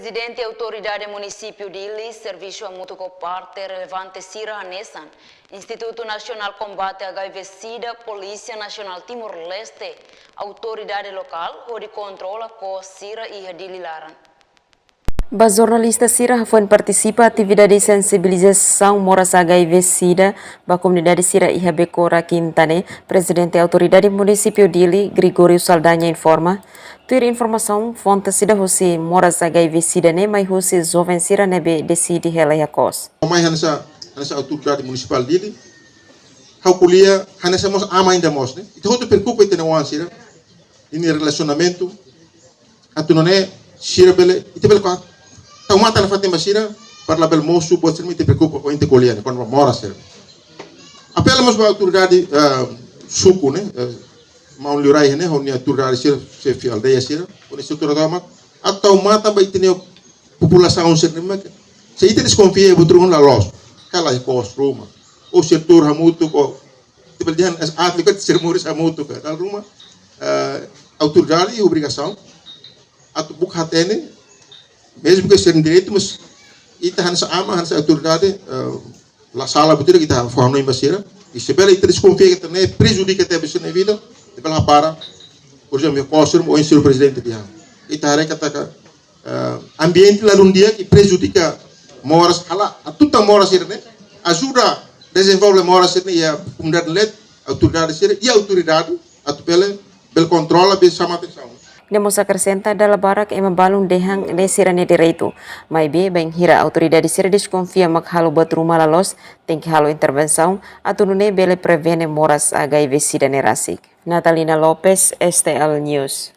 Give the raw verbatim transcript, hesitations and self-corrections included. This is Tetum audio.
Prezidente Autoridade Munisípiu Dili servisu hamutuk ho parte relevante sira hanesan Institutu Nasionál Kombate H I V SIDA, Polísia Nasionál Timor-Leste, autoridade lokál hodi kontrola kos sira iha Dili laran. Ba jornalista sira hafoin partisipa atividade sensibilizasaun moras H I V SIDA ba komunidade sira iha Becora Quinta ne'e, Prezidente Autoridade Munisípiu Dili, Gregório Saldanha informa, tuir informasaun fonte sira husi moras H I V SIDA ne'e mai husi joven sira ne'ebé deside hela iha kos. Mai hanesan, hanesan autoridade munisipál Dili, ha'u ko'alia hanesan mós aman ida mós ne'e. Ita hotu preokupa ita-nia oan sira, nia relasionamentu, atu nune'e sira bele, ita bele ko tau matan nafatin ba sira, para labele mosu buat sira, ita preokupa ho ita ko'alia ne'e, kona-ba moras sira. Apela mós ba autoridade, eh, suku ne'e, eh, maun liurai ne'e, ho nia autoridade sira, xefe aldeia sira, ho nia estrutura tomak, atu tau matan ba ita-nia populasaun sira-ne'e mak, se ita deskonfia buat ruma la loos, hela iha kos ruma, ou setór hamutuk, ou, ita bele dehan, as atli kat sira moris hamutuk, dala ruma, eh, autoridade iha obrigasaun atu buka hatene, mezmu ke sira-nia direitu, mas ita hanesan aman, hanesan autoridade, eh, la sala buat ida, ita fó hanoin ba sira. I se bele ita deskonfia katak ne'e prejudika ita-nia vida, ita bele hapara, por ezemplu, kos ruma, ohin señór prezidente dehan. Ita haree katak, eh, ambiente ladún di'ak ke prejudika moras, halo hatutan moras sira-ne'e, ajuda dezenvolve moras sira-ne'e iha komunidade ne'e, autoridade sira, iha autoridade atu bele, bele kontrola, bele xama atensaun. Nia mós akresenta, dala barak ema balun dehan ne'e sira-nia direitu. Maibé bainhira autoridade sira deskonfia mak halo buat ruma la loos, tenke halo intervensaun atu nune'e bele prevene moras H I V SIDA ne'e rasik. Natalina Lopes, S T L News.